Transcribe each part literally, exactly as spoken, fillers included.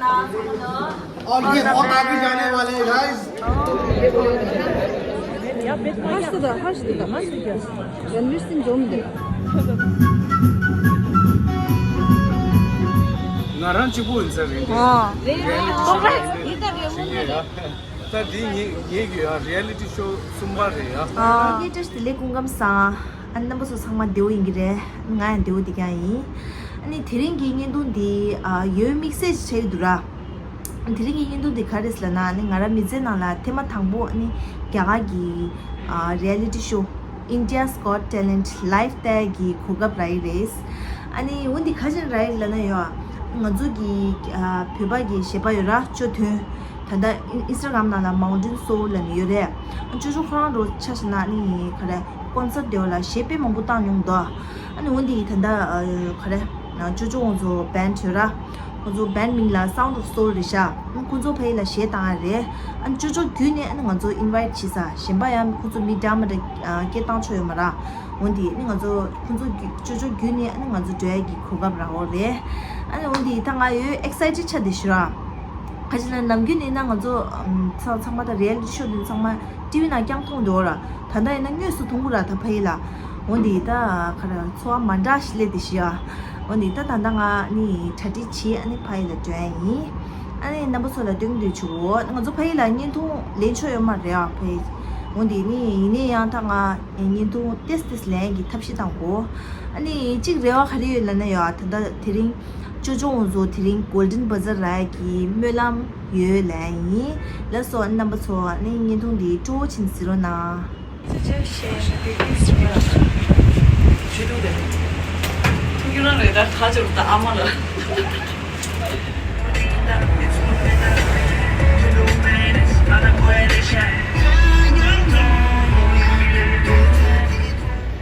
और ये बहुत आगे जाने वाले हैं, गाइस। हर्ष दा, हर्ष दा, हर्ष दा। रणवीर सिंह जोन दे। ང་རང་གཅིག་པུ་ཡིན་ས་རེད། ཨོ། ད་འདི་ངེད་ངེད་ཀྱི་ཡང་རི་ཨེ་ལི་ཊི་ཤོ་གསུམ་པ་རེད་ཡ། ཨ། ངེད་བཀྲ་ཤིས་བདེ་ལེགས། སྐུ་ཁམས་བཟང་། ཨ་ནི་རྣམ་པ་ཚོ་ཚང་མ་བདེ་པོ་ཡིན་གྱི་རེད། ང་ཡང་བདེ་པོ་བསྡད་ཀྱི་ཡིན། ཨ་ནི་དེ་རིང་གི་བརྙན་ཐུང་འདི་ཨ་ཡོད་དམིགས་བསལ་ཅིག་ཆགས་ཀྱི་འདུག་ར། དེ་རིང་གི་བརྙན་ཐུང་འདི་ག་རེ་རེད་ལབ་ན། ཨ་ནི་ང་རང་མི་ཚེ་ནང་ལ་ཐེངས་མ་དང་པོ་ཨ་ནི་རྒྱ་གར་གྱི་ཨ་རི་ཨེ་ལི་ཊི་ཤོ་India's Got Talent Live བལྟ་གི་གོ་སྐབས་རག་གི་རེད། ཨ་ནི་འོ་འདི་ག་རེ་རག་གི་ལབ་ན་ཡ། ང་ཚོ་གི་ཨ་བོད་པ་གི་གཞས་པ་ཡོད་ར། ཅོ་ཐོན། ད་ལྟ་ཨིན་ཨིན་སི་ཊ་གྷ་རམ་ནང་ལ་Mountain Soul ལབ་ནས་ཡོད་རེད། ཅོ་ཅོ་ཁོ་རང་རུ་ཆ་བཞག་ན་ནི་ག་རེ་ཀོན་སར་ཊི་དེ་བ་ལ་གཞས་དཔེ་མང་པོ་བཏང་མྱོང་འདུག་ཨ་ནི་འོ་འདི་ད་ལྟ་ཨ་ག་རེ་ཅོ་ཅོ་ཁོང་ཚོ་བེན་ཌི་ཡོད་ར། ཁོང་ཚོ་བེན་ཌི་མིང་ལ་Sound of Soul རེད་ཤག་ཨ་ཁོང་ཚོ་ཕ་གི་ལ་གཞས་བཏང་ཡ་རེད། ཨ་ཅོ་ཅོ་བརྒྱུད་ནས་ཨ་ནི་ང་ཚོ་ཨིན་ཝའི་ཊི་བྱས་ས། གཞན་པ་ཡང་ཁོང་ཚོ་མི་འདྲ་མི་འདྲ་སྐད་བཏང་ཆོག་ཡོད་མ་རེད། འོ་འདི་ནི་ང་ཚོ་ཁོང་ཚོ་བརྒྱུད་ཅོ་ཅོ་བརྒྱུད་ནས་ཨ་ནི་ང་ཚོ་འགྲོ་ཡ་གི་གོ་སྐབས་རག་ཡོད་རེད། ཨ་ནི་འོ་འདི་ད་ང་ཡོད་ཨེག་སའི་ཊེཌ་ཆགས་བསྡད་ཤག་ར། ག་ཅི་ལ་ནམ་རྒྱུན་ནས་ན་ང་ཚོ་ཨམ་ཚང་ཚང་མ་ད་རི་ཨེ་ལི་ཊི་ཤོ་འདི་ཚང་མ་ཊི་ཝི་ནང་རྐྱང་མཐོང་འདུག་ར། ད་ལྟ་ཡིན་ན་དངོས་སུ་མཐོང་གི་ར། ད་ཕ་གི་ལ། འོ་འདི་ད་ག་རེ་ཚོར་བ་མ་འདྲ་ཞིག་སླེབས་བསྡད་ཤག་འོ་འདི་ད་ད་ལྟ་ང་ནི་གྲ་སྒྲིག་བྱས་ཨ་ནི་ཕ་གི་ལ་འགྲོ་ཡ་ཡིན། ཨ་ནི་རྣམ་པ་ཚོ་ལ་སྟོན་གྱི་འདུག་ཆུ་བོ། ང་ཚོ་ཕ་གི་ལ་བརྙན་ཐུང་ལེན་ཆོག་ཡོད་མ་རེད་ཨ་ཕ་གི། འོ་འདི་ནི་ཡིན་ནའི་ཡང་ད་ང་བརྙན་ཐུང་ཏོག་ཙམ་ལེན་གྱི་ཐབས་ཤེས་བཏང་གོ། ཨ་ནི་གཅིག་རེ་བ་ག་རེ་ཡོད་ལབ་ན་ཡ། ད་ལྟ་དེ་རིང་ཅོ་ཅོ་ཁོང་ཚོ་དེ་རིང་Golden Bazaar རག་གི་སྨོན་ལམ་ཡོད་ལབ་ཡིན། ལགས་སོ། ཨ་ནི་རྣམ་པ་ཚོ་ཨ་ནི་བརྙན་ཐུང་འདི་སྤྲོ་བོ་བྱས་ནས་གཟིགས་རོགས་གནང་།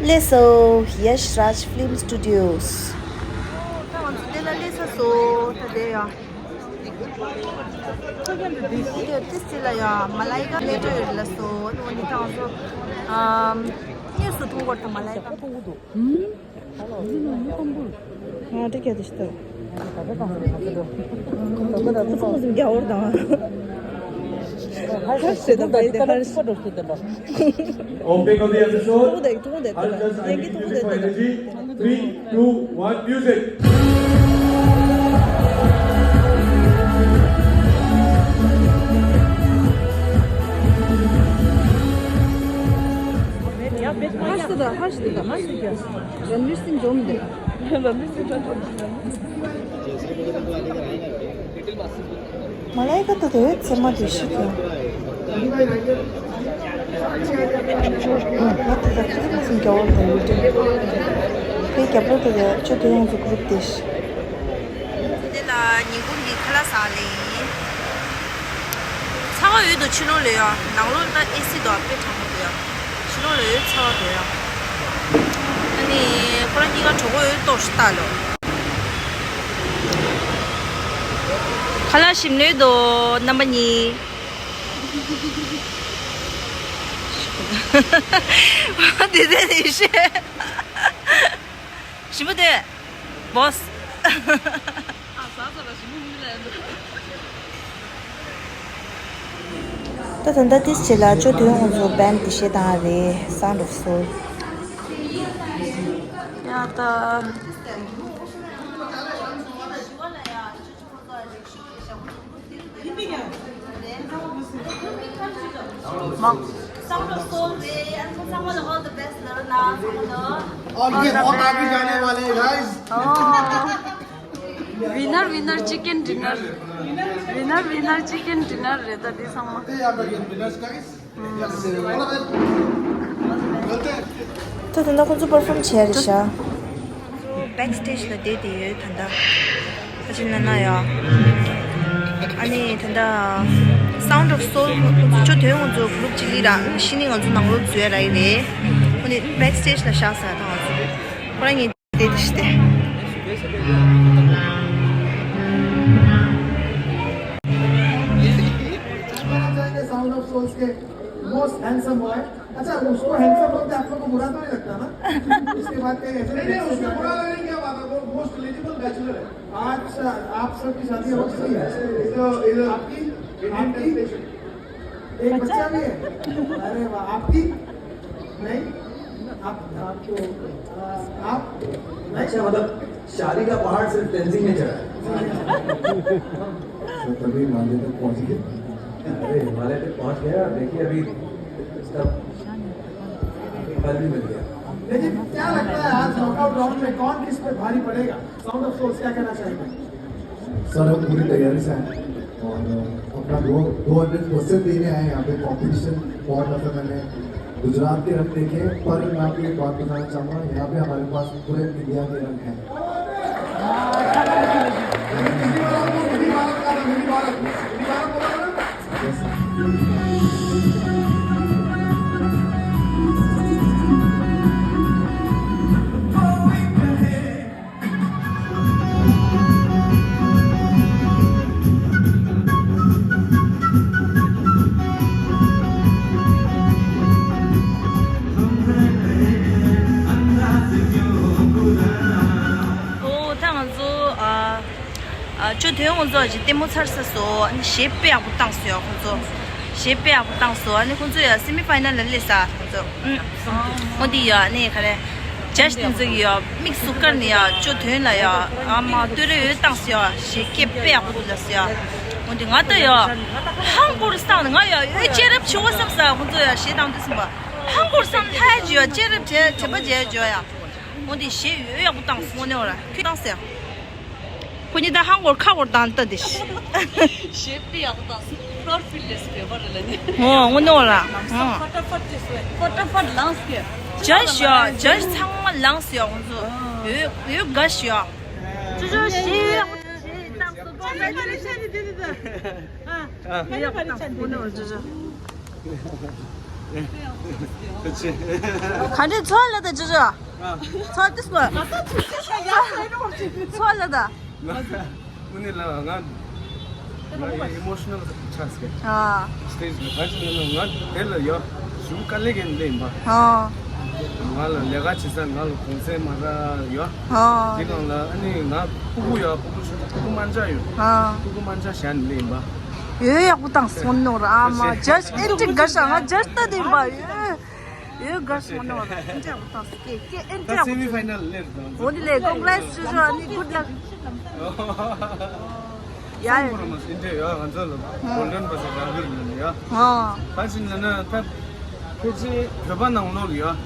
ལགས་སོ། Yash Raj Film Studios། ད་ང་ཚོ་དེ་ལ་སླེབས་ཚར་སོང་། ད་དེ་ཡ། དེ་དེ་ལ་ཡ་མ་ལའི་ཀ་ལས་འགྲོ་ཡོད་ལ་སོ། ཨ་ནི་ད་ང་ཚོ་ཨམ་དངོས་སུ་མཐོང་གོ་ད་མ་ལའི་ཀ། ང་དེ་ག་དེ་ཤི་ད། ཁ་ཟུམ་རྒྱ་འོར་དང་། ཧར་ཤེ་ད་ད་ཧར་ཤེ། Opening of the episode. ཐུག་དེ་ཐུག་དེ་ཐུག་དེ་ཐུག་དེ། Three, two, one, music. ཧར་ཤེ་ད་ཧར་ཤེ་ད་ཧར་ཤེ་ད། रणवीर सिंह जोन दे। रणवीर सिंह जोन they. མ་ལའི་ཀ་ད་དེ་ཚེར་མ་དེ་ཤི་ཀྱང་། ང་ད་ད་ཁ་ཏི་མ་སིང་རྒྱ་བོར་དང་ཡོད་དེ། དེ་རྒྱབ་ལོ་དེ་དེ་ཅོ་དེ་ཡོང་ཚོ་གུ་རུབ་དེ་ཤི། དེ་ལ་ཉིན་གུང་གི་ཁ་ལག་ཟ་ལེ་ཡིན། ཚ་བ་ཡོད་དོ། ཕྱི་ལོགས་ལ་ཡོད། ནང་ལོགས་ལ་ཨེ་སི་དོ་དཔེ་གྲང་མོ་འདུག་ཡ། ཕྱི་ལོགས་ལ་ཡོད་ཚ་བ་འདུག་ཡ། ཨ་ནི་ཁོ་རང་གཉིས་ཀ་གྲོད་ཁོག་ཡོད་ཏོག་ཞིག་ལྟ་ལོ། ཁ་ལག་ཞིམ་ལོས་དོ་རྣམ་པ་གཉིས། དེ་དེ་ནི་ཤེས། ཞིམ་པོ་དེ། བོས། ད་ད་ལྟ་ཏིས་བྱེད་ལ་ཅོ་དོན་ང་ཚོ་བན་དེ་ཤེས་དང་རེད། Sound of Soul། ཡ་ད། Sound of Soul རེད། ཨ་ཚང་ཚང་མ་ལ་all the best ལབ་ན་ཚང་མ་ལ། और ये बहुत आगे जाने वाले हैं, guys. Winner, winner, chicken dinner. Winner, winner, chicken dinner རེད་ད་འདི་ཚང་མ། They are the winners, guys. ད་ད་ལྟ་ཁོང་ཚོ་པར་ཕོམ་བྱས་རེད་ཤག Backstage ལ་བསྡད་དེ་ཡོད་ད་ལྟ། ཨ་ཅི་ན་ན་ཡ། ཨ་ནི་ད་ལྟ་Sound of Soul ཁོང་ཚོ་ཅོ་དོན་ཁོང་ཚོ་གུ་རུབ་ཅིག་ལི་ར་ཤི་ནི་ང་ཚོ་ནང་ལོགས་འཛུལ་ཡ་ར་ཡི་རེད། ཁོ་ནི་backstage ལ་བཞག་ས་ད་ང་ཚོ་ཁོ་རང་ཉིད། དེ་དེ་ཤི་སྟེ། Sound of Souls के most handsome boy। अच्छा, उसको हैंडसम बोलते आप लोग को बुरा तो नहीं लगता ना? उसके बाद कहीं ऐसे नहीं, नहीं, उसमें बुरा लगने की क्या बात है? वो मोस्ट एलिजिबल बैचलर है। आज आप सबकी शादी हो चुकी है। इधर, इधर आपकी, इंडियन आपकी? टेम्पलेशन। एक बच्चा भी है। अरे वाह, आपकी? नहीं? आप, आपको, आ, आप? नहीं? अच्छा, मतलब, शादी का पहाड़ सिर्फ तेंजिंग में चढ़ा है। सर, तभी हिमालय तक पहुंच गए। अरे, हिमालय तक पहुंच गया, देखिए, अभी इसका फल भी मिल गया। लेकिन क्या लगता है, आज नॉकआउट राउंड में कौन किस पे भारी पड़ेगा? साउंड ऑफ सोल्स क्या कहना चाहेंगे? सर, हम पूरी तैयारी से आए हैं और अपना दो, दो हंड्रेड परसेंट देने आए हैं यहाँ पे। कॉम्पिटिशन बहुत पसंद है हमें। गुजरात के रंग देखे, पर मैं आपको एक बात बताना चाहूँगा, यहाँ पे हमारे पास पूरे इंडिया के रंग हैं। ཨོ། ད་ང་ཚོ་ཨ་ཨ་ཅོ་དོན་ང་ཚོ་ཅིག་ལྟད་མོ་ཚར་ས་སོ། ཨ་ནི་གཞས་དཔེ་ཡག་པོ་བཏང་སོང་ཡ། ཁོང་ཚོ་གཞས་དཔེ་ཡག་པོ་བཏང་སོང་། ཨ་ནི་ཁོང་ཚོ་ཡ་སེ་མི་ཕའི་ནལ་ལ་སླེབས་ས། ཁོང་ཚོ་ཨུ། འོ་འདི་ཡ་ནི་ག་རེ། ཇཇ་དེ་ཚོ་གི་ཡ་མིག་ཟུར་བཀར་ནས་ཡ་ཅོ་དོན་ལ་ཡ་ཨ་མ་བསྟོད་ར་འོས་བཏང་སོང་ཡ། གཞས་སྐད་དཔེ་ཡག་པོ་འདུག་ལབ་སོང་ཡ། འོ་འདི་ང་ད་ཡ་ཧང་གོ་རུ་བཏང་ནས་ང་ཡ་འོས་ཅེ་རབ་ཆེ་བོ་བསམ་ས། ཁོང་ཚོ་ཡ་གཞས་བཏང་དུས་ཙམ་པ་ཧང་གོ་རུ་བསམ་ཐལ་ཇི་ཡ་ཅེ་རབ་བྱས་དྲན་པ་བརྗེད་ཇོ་ཡ། འོ་འདི་གཞས་འོས་ཡག་པོ་བཏང་སོང་ནས། འོ་ར་ཁྱོད་བཏང་སོང་ཡ། ཁོ་གཉིས་ད་ཧང་གོར་ཁ་གོར་དང་ལྟ་དེ། གཞས་དཔེ་ཡག་པོ་དང་སུ་ཕར་ཕིལ་ལེས་བེ་བར་ལ་ནི། ཨོ་ངོ་ནོ་ལ། ཨོ། ཕ་ཏ་ཕ་ཏ་སུ་ཕ་ཏ་ཕ་ཏ་ལངས་ཀྱི། ཇཇ་ཡ་ཇཇ་ཚང་མ་ལངས་ཡ་ཁོང་ཚོ། ཡོད་ཡོད་དགའ་ཞུ་ཡ། ཅོ་ཅོ་གཞས་ཡག་པོ་གཞས་བཏང་སོང་། ཨ་ཡག་པོ་བཏང་སོང་ནོ་ཇོ་ཇོ། ག་འདྲས་ཚོར་ལ་ད་ཇོ་ཇོ། ཚོར་ཏིས་གོ། ཚོར་ལ་ད། ང་ནི་ལ་ང་ང་ཨི་མོ་ཤི་ནལ་ཆགས་ཀྱི། ཨ། སི་ཊེ་ཇི་ལ་ག་ཅི་ལ་ང་དེ་ལ་ཡོད་ཞུ་དཀའ་ལས་ཀྱི་ལས་ཡིན་པ། ཨ། ང་ལ་ལས་ཀ་བྱེད་ས་ང་ལ་གུང་སེང་མ་ར་ཡོད། ཨ། དེ་ནང་ལ་ཨ་ནི་ང་ཕྲུ་གུ་ཡོད། ཕྲུ་གུ་ཆུང་ཕྲུ་གུ་དམར་འབྱར་ཡོད། ཨ། ཕྲུ་གུ་དམར་འབྱར་བཞག་ནས་ལས་ཡིན་པ། ཡོད་ཡག་པོ་བཏང་སོང་ནོ་ར། ཨ་མ་ཇཇ་ཨེ་འདྲ་དགའ་ཤ། ང་ཇཇ་ལྟ་དེ་ཡིན་པ། ཡོད་ཡོད་དགའ་སོང་ནོ་ར། ཨེ་འདྲ་ཡག་པོ་བཏང་སོང་། ཀེ་ཀེ་ཨེ་འདྲ་ད་ཡག་པོ་སེ་མི་ཕའི་ནལ་སླེབས་དང་། འོ་འདི་ལས་ཀོང་གྷི་རེ་སི་ཅོ་ཅོ། ཨ་ནི་གུཌ་ལག། ཡ་ཡ། སེམས་པོ་ར་མ་སེ་འདྲ་ཡོད། ང་ཚོ་ལ་གོལ་ཌན་པ་སེ་རང་གི་རིང་ལ་ཡོད། ཨ། ད་ཕྱིན་ན་ན་ད། ཕལ་ཆེར་བོད་པ་ནང་ལོགས་ལ་ཡོད།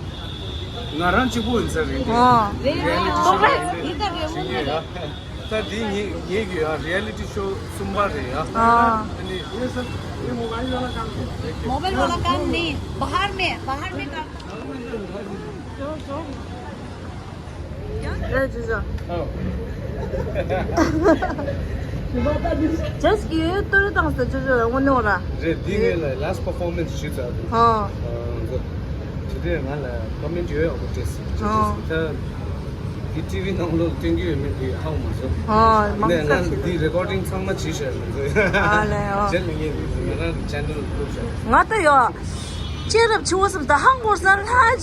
ང་རང་གཅིག་པུ་ཡིན་ས་རེད། ཨོ། རེད་རེད། རེད་ལི་ཊི་ཤོ་རེད། ད་འདི་ངེད་ངེད་ཀྱི་ཡ་རི་ཡ་ལི་ཊི་ཤོ་གསུམ་པ་རེད་ཡ། ཨ། ཨ་ནི་ये सब ये मोबाइल वाला काम है। मोबाइल वाला काम नहीं, बाहर में, बाहर में काम। རེད་ཇོ་ཇོ། ཇཇ་གི་ཡོད་ཏོ་རེ་བཏང་ས་ཇོ་ཇོ་ལ་ངོ་ནོ་ར། རེད། འདི་ངས་ལ་ལཱ་སི་ཊི་པར་ཧྥོར་མན་སི་ཞུས་ཚར་འདུག་ཨ། ཨ། དེ་དུས་ང་ལ་ཀོ་མེན་ཊི་ཡོད་ཡག་པོ་སྤྲད་སོང་། ཨ། ཇོ་ཇོ་ད་འདི་ཊི་ཝི་ནང་ལོགས་སྟོན་གྱི་ཡོད་མེད་དེ་ཧ་གོ་མ་སོང་། ཨ། མང་ནས་ང་ཚ་ཞིག་འདི་རེ་ཀོར་ཌིང་ཚང་མ་བྱས་བཞག་ཡོད། ཨ་ལས། ཨ། རྗེས་ལ་ངས་ང་རང་གི་ཅེ་ནལ་བླུགས་བཞག་ང་ད་ཡོད། ཅེ་རབ་ཆེ་བོ་སམ་ད་ཧང་གོ་ས་ལྷ་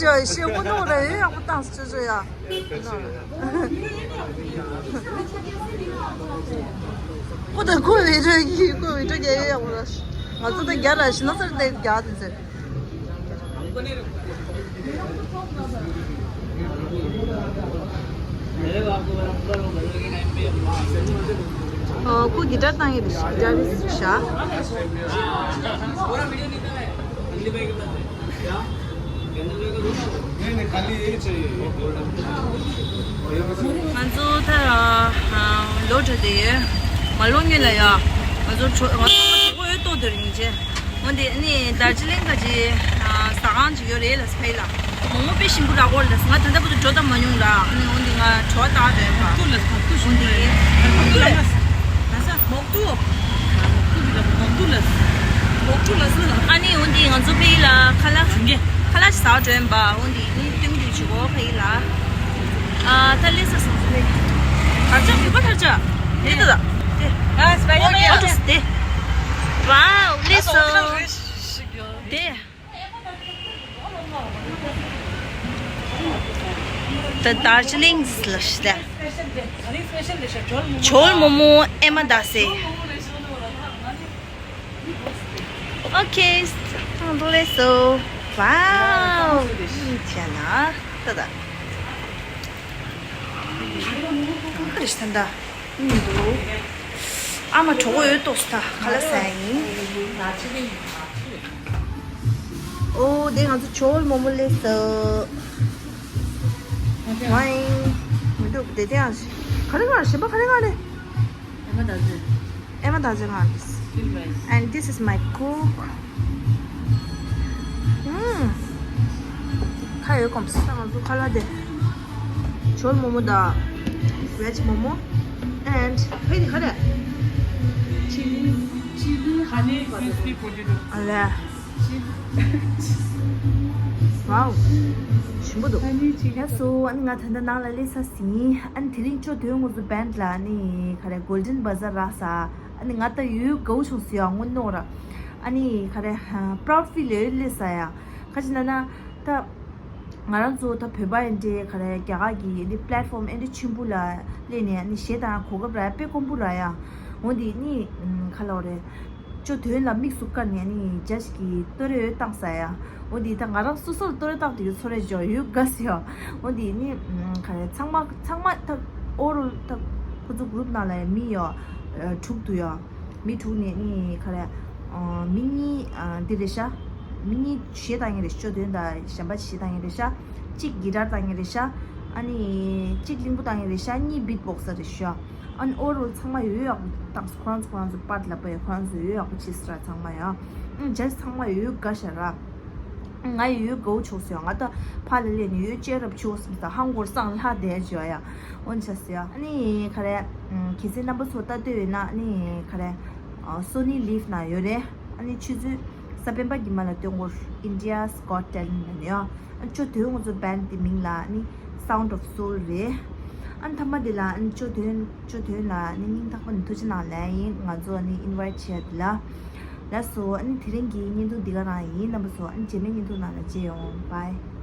ཇོ་ཞེ་ངོ་ནོ་ར། ཡོད་ཡག་པོ་བཏང་ས་ཇོ་ཇོ་ཡ། ཁོ་ད་ཁོ་བི་ཌི་ཡོ་གི་ཁོ་བི་ཌི་ཡོ་རྒྱག་ཡོད་ཡག་པོ་ར། ང་ཚོ་ད་རྒྱ་ར་ཤི་ན་སར་ཏེ་རྒྱ་དེ་ཚེ། ཨོ་ཁོ་གི་ཊར་བཏང་ཡོད་པའི་གི་ཊར་རིས་ཤ། ང་ཚོ་ད་ལོ་འགྲོ་དེ་ཡོད། མ་ལོ་ཉིན་ལ་ཡ། ང་ཚོ་གྲོ་ང་ཚོ་གྲོ་གོ་ཡོད་ཏོ་དེ་རིང་ཆེ། འོན་ཏེ་ནི་དར་ཇི་ལིང་ག་ཅི་ཟ་ཁང་ཅིག་ཡོད་རེད་ལ་སི་ཕེ་ལ། མོག་མོག་དཔེ་ཞིམ་པོ་རག་གོ་ལ་སི། ང་ད་ལྟ་བར་དུ་འགྲོ་ད་མ་མྱོང་ར། ཨ་ནི་འོན་ཏེ་ང་གྲོ་བ་ཏག་འགྲོ་ཡོད་པ། འོན་ཏེ། ཨ་ནི་འོན་ཏེ་ང་ཚོ་ཕེ་ལ་ཁ་ལག་ཁ་ལག་ཟ་འགྲོ་ཡོད་པ། འོན་ཏེ་ནི་སྟོན་གྱི་ཆུ་བོ་ཕེ་ལ། ཨ་ད་ལེ་ས་སོང་ཕེ། ཐར་ཅག་མི་པ་ཐར་ཅག་རེད་ད་ད། ཨ་སི་པའི་ཨོ་ཏོ་སི་དེ། ཝའོ་ལེ་སོ། དེ། ད་དར་ཇི་ལིང་ལ་ཤི་ད། ཇོལ་མོ་མོ་ཨེ་མ་ད་སེ། ཨོ་ཁེ། ཐང་དུ་ལེ་སོ། ཝའོ། ཅ་ན། ད་ད། ཁ་རེ་ཤི་ད་ད། མི་འདུག་ཨ་མ་གྲོགས་པོ་ཡོད་ཏོག་སུ་ད་ཁ་ལག་ཟ་ཡིན། ཨོ་དེ་ང་ཚོ་ཇོལ་མོ་མོ་ལེ་སོ། ཝའི། མི་འདུག་དེ་དེ་ཡང་། ག་རེ་ག་རེ་ཞིམ་པ་ག་རེ་ག་རེ། ཨེ་མ་ད་ཟེར། ཨེ་མ་ད་ཟེར་ང་། And this is my cook. ཨུམ། ཁ་ཡོད་གོམས་ས་ང་ཚོ་ཁ་ལག་དེ། ཇོལ་མོ་མོ་དང་། veg momo and ཕ་ཡི་ཁ་རེ། chili chili honey crispy potato. ཨ་ལེ། ཝའོ། ཞིམ་པོ་འདུག་ཡ་སོ་ཨ་ནི་ང་ད་ལྟ་ནང་ལ་སླེབས་ཚར་ཟིན། ཨ་ནི་དེ་རིང་ཅོ་དོན་ང་ཚོ་བྷེན་ཌི་ལ་ཨ་ནི་ག་རེ་Golden Bazaar རག་ས། ཨ་ནི་ང་ད་ཡོད་དགའ་བོ་བྱུང་སོང་ཡ་དངོས་གནས་ར། ཨ་ནི་ག་རེ་proud feel ཡོད་སླེབས་ས་ཡ། ག་ཅི་ན་ན་ད། ང་རང་ཚོ་ད་བོད་པ་ཡིན་འདྲའི་ག་རེ་རྒྱ་གར་གྱི་འདི་platform ཨེ་འདྲ་ཆེན་པོ་ལ་སླེབས་ནས་ནི་གཞས་བཏང་གོ་སྐབས་རག་ཡ་དཔེ་དཀོན་པོ་རག་ཡ། འོ་འདི་ནི་ཁ་ལོ་རེད། ཅོ་དོན་ལ་དམིགས་སུ་བཀར་ནས་ནི་ཇཱཇ་གི་བསྟོད་ར་བཏང་ས་ཡ། འོ་འདི་ད་ང་རང་སོ་སོར་བསྟོད་ར་བཏང་དུས་ཚོར་རེ་འཇོག་ཡོད་དགའ་སི་ཡ། འོ་འདི་ནི་ག་རེ་ཚང་མ་ཚང་མ་ད་overall ད་ཁོ་ཚོ་group ནང་ལ་མི་ཡ་དྲུག་འདུག་ཡ། མི་དྲུག་ནས་ནི་ག་རེ། ཨ། མི་གཉིས་ཨ། འདི་རེད་ཤག་མི་གཉིས་གཞས་བཏང་མཁན་རེད། ཅོ་དོན་དང་གཞན་པ་གཞས་བཏང་མཁན་རེད་ཤག་གཅིག་གི་ཊར་བཏང་མཁན་རེད་ཤག་ཨ་ནི་གཅིག་གླིང་བུ་བཏང་མཁན་རེད་ཤག་གཉིས་beatboxer རེད་ཤག་ཨ་ནི་overall ཚང་མ་ཡོད་ཡག་པོ་བཏང་སོང་། ཁོ་རང་ཚོ་ཁོ་རང་ཚོ་པར་ལབ་པ་ཡོད། ཁོ་རང་ཚོ་ཡོད་ཡག་པོ་བྱས་སོང་ར་ཚང་མ་ཡ། ཨ་ཇཱཇ་ཚང་མ་ཡོད་དགའ་ཤག་ར། ང་ཡི་ཡོད་དགའ་བོ་བྱུང་སོང་། ང་ད་ཕར་ལ་སླེབས་ནས་ཡོད་ཅེས་རབ་བྱུང་སོང་། ད་ཧང་གོར་སང་ལྷག་བསྡད་བྱོས་ཡ། འོ་ན་ཆ་སི་ཡ། ཨ་ནི་ག་རེ། གལ་སྲིད་རྣམ་པ་ཚོ་ལྟ་འདོད་ཡོད་ན་ཨ་ནི་ག་རེ། Sony Live ནང་ཡོད་རེད། ཨ་ནི་ཆུ་ཚོད་གསར་སྤེན་པ་གི་མ་ལ་སྟོན་གོ། India's Got Talent ནང་ཡ། ཨ་ཅོ་དོན་ང་ཚོ་བྷེན་ཌི་དེ་མིང་ལ་ཨ་ནི་Sound of Soul རེད། ཨ་ནི་མཐའ་མ་དེ་ལ་ཨ་ནི་ཅོ་དོན་ཅོ་དོན་ལ་ཨ་ནི་སྙིང་ཐག་པ་ནས་ཐུགས་རྗེ་གནང་ལན་ཡིན། ང་ཚོ་ཨ་ནི་invite བྱས་དེ་ལ། ལགས་སོ། ཨ་ནི་དེ་རིང་གི་བརྙན་ཐུང་འདི་ག་རང་ཡིན། རྣམ་པ་ཚོ་ཨ་ནི་རྗེས་མའི་བརྙན་ཐུང་ནང་ལ་མཇལ་ཡོང་། Bye.